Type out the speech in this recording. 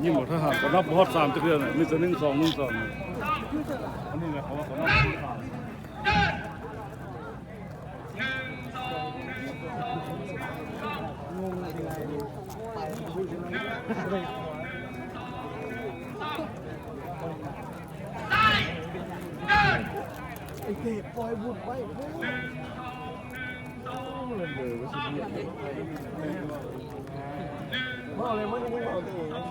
ຍິງບໍ່ ທະຫານກໍນັບບໍ່ຮອດສາມຈັກເທື່ອນະ ມີແຕ່ໜຶ່ງ ສອງ ໜຶ່ງ ສອງ ອັນນີ້ແຫຼະເຂົາວ່າເຂົານັບສາມ. ໄອ້ເຕະປ່ອຍບຸດໄວ້ ໂອ້ຍ ເດີ ບໍ່ເລີຍ ມັນຍັງເວົ້າຕົວເອງ